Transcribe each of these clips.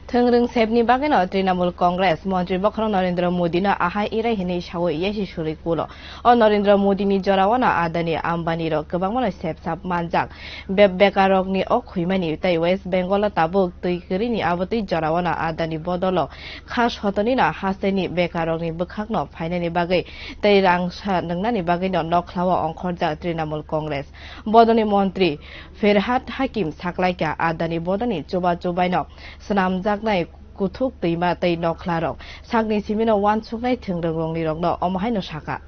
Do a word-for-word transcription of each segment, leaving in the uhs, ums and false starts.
Thwngrwng sepni bagwino Trinamool Congress montri bokhorok Narendra Modino ahai irai hwnwi sawi yasi suri kulo. O Narendra Modini jorao no Adani Ambani rok kwbangmano sepsap manjak. Be-, bekarrokni o khwimani tei West Bengal o tabuk twi kwrwini abotwi jorao no Adani bodolo kha sotonino hasteni bekarrokni bwkhakno phainani bagwi tei rangsa nwngnani bagwino nokhlao ongkhorjak Trinamool Congress. Bodoni montri Ferhat Hakim saklaikha Adani bodoni chuba chubaino swnamjaknai kuthuk twima tei nokhlarok sakni simino uansuknai thwngrwngrokni rokno omo haino saka.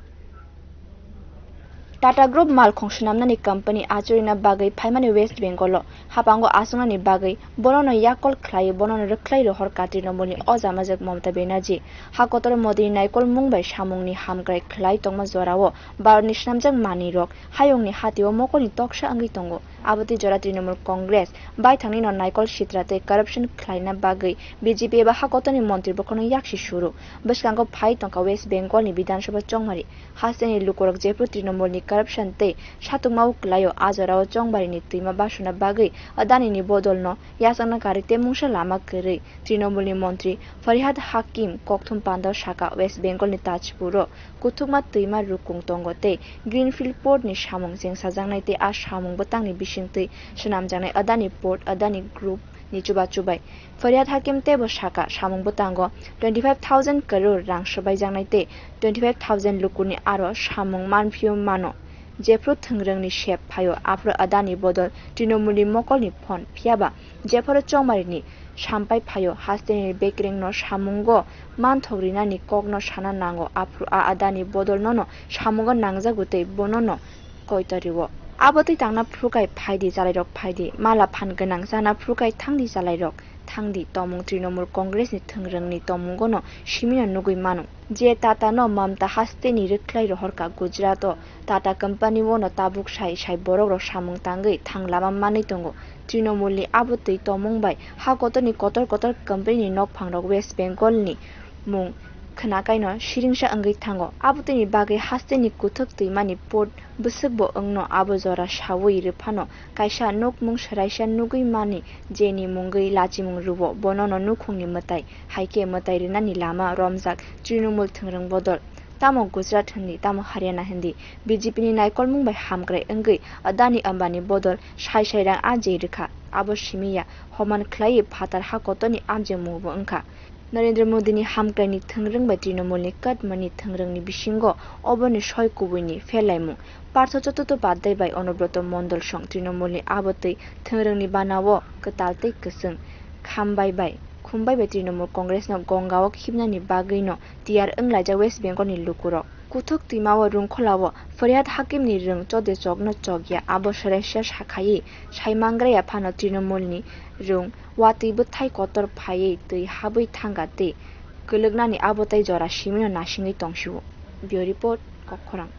Tata Group malkhung swnamnani company achurina bagwi phaimani West Bengal o hapango aswknani bagwi bonono yakol khlaiwi bonono rwkhlai rohor ka Trinamool ni ojamajak Mamata Banerjee. Ha kotor Modini naikol mung bai samungni hamkrai khlai tongma jorao Bharatni swnamjak manwirok hayungni hatio mokolni toksa wngwi tongo. Abotwi jora Trinamool Congress baithangni no naikol sitra tei corruption khlaina bagwi B J P eba ha kotorni montri bokhorokno yaksi suru. Bwskango phai tongkha West Bengal ni Bidhan Sabha chongmari. Hasteni lukurok jephru Trinamool ni corruption tei satukma-o kwlaio, a jorao chongbarini twima basuna bagwi Adani ni bodolno yachakna karwi tei mungsa lama kwrwi. Trinamool ni montri Farhad Hakim kokthum pandao saka West Bengal ni Tajpur o kuthukma twima rukung tongo tei Greenfield Port ni samung chengsajaknai tei a samung bwtangni bisingtwi swnamjaknai Adani Port, Adani Group ni chubachu bai. Farhad Hakim teibo saka, samung bwtango twenty five thousand crore rang swbaijaknai tei twenty five thousand lukurni aro samung manphio mano. Jephru thwngrwngni sep phaio, aphuru Adani bodol Trinamool ni mokolni phone, phiyaba jephru chongmarini sampai phaio, hasteni bekerengno samungo manthok rinani kokno sana nango, aphuru a Adani bodol nono samungo nangjago tei bonono koitorio. Abotwi tangna phrukai phaidi chalairok phaidi, mala phan gwnang chana phrukai thangdi chalairok thangdi, tomung Trinamool Congress ni thwngrwngni tomungono simino nugwi mano. Je Tata no Mamata hasteni rwkhlai rohorkha Gujarat o, Tata company o no tabuk sai sai borokrok samung tangwi thang lama manwi tongo. Trinamool ni abotwi tomung bai ha kotorni kotor kotor company ni nokphangrok West Bengal ni mung khwnakaino siringsa wngwi thango. Abotwini bagwi hasteni kuthuk twimani port bwswkbo wngno abo jora sawi rwphano kaisa nukmung swraisa nugwi mani, jeni mungwi lachimung rwo, bonono nukhungni mwtai, haikhe mwtai rwnani lama romjak Trinamool thwngrwng bodol. Tamo Gujarat hindi, tamo Haryana hindi, B J P ni naikolmung bai hamkrai wngwi Adani Ambani bodol sai sai rang ajei rwkha. Abo simi ya, homan khlaiwi phatar ha kotorni amjemungbo wngkha. Narendra Modini hamkraini thwngrwng bai Trinamoolni katmani thwngrwngni bisingo oboni soi kubuini pherlaimung. Partho Chattopadhyay bai Anubroto Mondol song Trinamoolni abotwi thwngrwngni banao kwtal tei kwchwng khambai bai khumbai bai Trinamool Congressno gongao khibnani bagwino tiyar wnglaijak West Bengalni lukurok. Kuthuk twimao rungkholao Farhad Hakimni rwng chodechokno chokya, abo swraisa sakhaiwi saimangraya phano Trinamoolni rwng watwi bwthai kotor phaiwi twi habwi thangkha tei kwlwknani abo tei jora simino nasingwi tongsio. Bureau Report, Kokkhorang.